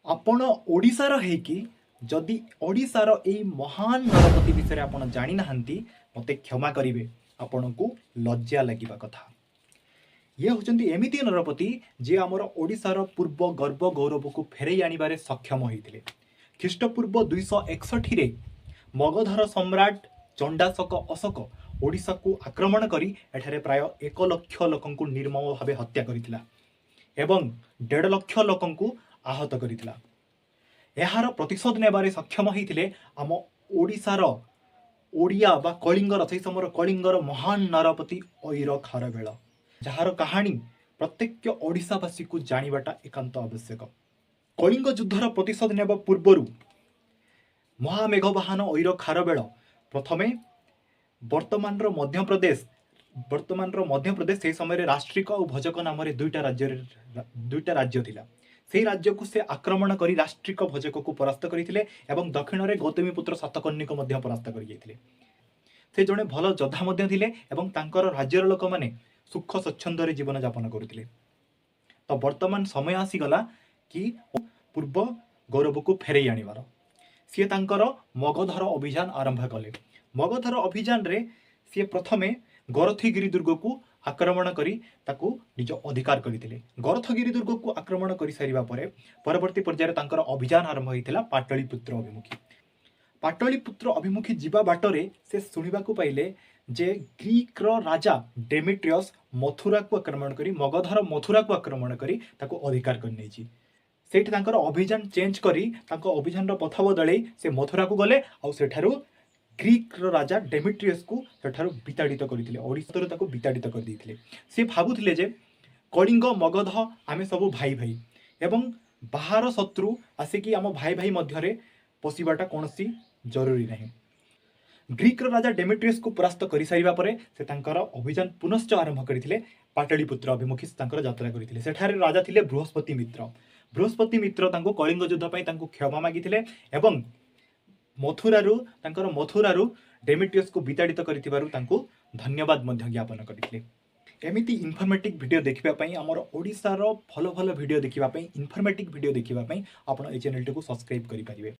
ଆପଣ ଓଡ଼ିଶାର ହେଇକି ଯଦି ଓଡ଼ିଶାର ଏଇ ମହାନ ନରପତି ବିଷୟରେ ଆପଣ ଜାଣିନାହାନ୍ତି, ମୋତେ କ୍ଷମା କରିବେ, ଆପଣଙ୍କୁ ଲଜ୍ଜା ଲାଗିବା କଥା। ଇଏ ହେଉଛନ୍ତି ଏମିତି ନରପତି, ଯିଏ ଆମର ଓଡ଼ିଶାର ପୂର୍ବ ଗର୍ବ ଗୌରବକୁ ଫେରାଇ ଆଣିବାରେ ସକ୍ଷମ ହୋଇଥିଲେ। ଖ୍ରୀଷ୍ଟପୂର୍ବ 261ରେ ମଗଧର ସମ୍ରାଟ ଚଣ୍ଡାଶୋକ ଅଶୋକ ଓଡ଼ିଶାକୁ ଆକ୍ରମଣ କରି ଏଠାରେ ପ୍ରାୟ 1 ଲକ୍ଷ ଲୋକଙ୍କୁ ନିର୍ମମ ଭାବେ ହତ୍ୟା କରିଥିଲା ଏବଂ 1.5 ଲକ୍ଷ ଲୋକଙ୍କୁ ଆହତ କରିଥିଲା। ଏହାର ପ୍ରତିଶୋଧ ନେବାରେ ସକ୍ଷମ ହୋଇଥିଲେ ଆମ ଓଡ଼ିଶାର ଓଡ଼ିଆ ବା କଳିଙ୍ଗର, ସେହି ସମୟର କଳିଙ୍ଗର ମହାନ ନରପତି ଐର ଖାରବେଳ, ଯାହାର କାହାଣୀ ପ୍ରତ୍ୟେକ ଓଡ଼ିଶାବାସୀକୁ ଜାଣିବାଟା ଏକାନ୍ତ ଆବଶ୍ୟକ। କଳିଙ୍ଗ ଯୁଦ୍ଧର ପ୍ରତିଶୋଧ ନେବା ପୂର୍ବରୁ ମହାମେଘବାହନ ଐର ଖାରବେଳ ପ୍ରଥମେ ବର୍ତ୍ତମାନର ମଧ୍ୟପ୍ରଦେଶ, ସେହି ସମୟରେ ରାଷ୍ଟ୍ରିକ ଆଉ ଭୋଜକ ନାମରେ ଦୁଇଟା ରାଜ୍ୟ ଥିଲା, ସେହି ରାଜ୍ୟକୁ ସେ ଆକ୍ରମଣ କରି ରାଷ୍ଟ୍ରିକ ଭୋଜକକୁ ପରାସ୍ତ କରିଥିଲେ ଏବଂ ଦକ୍ଷିଣରେ ଗୌତମୀପୁତ୍ର ସାତକର୍ଣ୍ଣୀକୁ ମଧ୍ୟ ପରାସ୍ତ କରିଯାଇଥିଲେ। ସେ ଜଣେ ଭଲ ଯୋଦ୍ଧା ମଧ୍ୟ ଥିଲେ ଏବଂ ତାଙ୍କର ରାଜ୍ୟର ଲୋକମାନେ ସୁଖ ସ୍ୱଚ୍ଛନ୍ଦରେ ଜୀବନଯାପନ କରୁଥିଲେ। ତ ବର୍ତ୍ତମାନ ସମୟ ଆସିଗଲା କି ପୂର୍ବ ଗୌରବକୁ ଫେରାଇ ଆଣିବାର। ସିଏ ତାଙ୍କର ମଗଧର ଅଭିଯାନ ଆରମ୍ଭ କଲେ। ମଗଧର ଅଭିଯାନରେ ସିଏ ପ୍ରଥମେ ଗରଥିଗିରି ଦୁର୍ଗକୁ ଆକ୍ରମଣ କରି ତାକୁ ନିଜ ଅଧିକାର କରିଥିଲେ। ଗରଥଗିରି ଦୁର୍ଗକୁ ଆକ୍ରମଣ କରିସାରିବା ପରେ ପରବର୍ତ୍ତୀ ପର୍ଯ୍ୟାୟରେ ତାଙ୍କର ଅଭିଯାନ ଆରମ୍ଭ ହୋଇଥିଲା ପାଟଳିପୁତ୍ର ଅଭିମୁଖୀ। ପାଟଳିପୁତ୍ର ଅଭିମୁଖୀ ଯିବା ବାଟରେ ସେ ଶୁଣିବାକୁ ପାଇଲେ ଯେ ଗ୍ରୀକର ରାଜା ଡେମିଟ୍ରିୟସ୍ ମଥୁରାକୁ ଆକ୍ରମଣ କରି, ମଗଧର ମଥୁରାକୁ ଆକ୍ରମଣ କରି ତାକୁ ଅଧିକାର କରିନେଇଛି। ସେଇଠି ତାଙ୍କର ଅଭିଯାନ ଚେଞ୍ଜ କରି, ତାଙ୍କ ଅଭିଯାନର ପଥ ବଦଳେଇ ସେ ମଥୁରାକୁ ଗଲେ ଆଉ ସେଠାରୁ ଗ୍ରୀକର ରାଜା ଡେମିଟ୍ରିୟସକୁ ସେଠାରୁ ବିତାଡ଼ିତ କରିଥିଲେ, ଓଡ଼ିଶାରୁ ତାକୁ ବିତାଡ଼ିତ କରିଦେଇଥିଲେ। ସେ ଭାବୁଥିଲେ ଯେ କଳିଙ୍ଗ, ମଗଧ ଆମେ ସବୁ ଭାଇ ଭାଇ ଏବଂ ବାହାର ଶତ୍ରୁ ଆସିକି ଆମ ଭାଇ ଭାଇ ମଧ୍ୟରେ ପଶିବାଟା କୌଣସି ଜରୁରୀ ନାହିଁ। ଗ୍ରୀକର ରାଜା ଡେମିଟ୍ରିୟସକୁ ପରାସ୍ତ କରିସାରିବା ପରେ ସେ ତାଙ୍କର ଅଭିଯାନ ପୁନଶ୍ଚ ଆରମ୍ଭ କରିଥିଲେ। ପାଟଳିପୁତ୍ର ଅଭିମୁଖୀ ସେ ତାଙ୍କର ଯାତ୍ରା କରିଥିଲେ। ସେଠାରେ ରାଜା ଥିଲେ ବୃହସ୍ପତି ମିତ୍ର। ବୃହସ୍ପତି ମିତ୍ର ତାଙ୍କୁ କଳିଙ୍ଗ ଯୁଦ୍ଧ ପାଇଁ ତାଙ୍କୁ କ୍ଷମା ମାଗିଥିଲେ ଏବଂ ମଥୁରାରୁ ଡେମିଟ୍ରିୟସକୁ ବିତାଡ଼ିତ କରିଥିବାରୁ ତାଙ୍କୁ ଧନ୍ୟବାଦ ମଧ୍ୟ ଜ୍ଞାପନ କରିଥିଲେ। ଏମିତି ଇନଫର୍ମେଟିଭ୍ ଭିଡ଼ିଓ ଦେଖିବା ପାଇଁ, ଆମର ଓଡ଼ିଶାର ଭଲ ଭଲ ଭିଡ଼ିଓ ଦେଖିବା ପାଇଁ, ଇନଫର୍ମେଟିଭ୍ ଭିଡ଼ିଓ ଦେଖିବା ପାଇଁ ଆପଣ ଏଇ ଚ୍ୟାନେଲଟିକୁ ସବସ୍କ୍ରାଇବ୍ କରିପାରିବେ।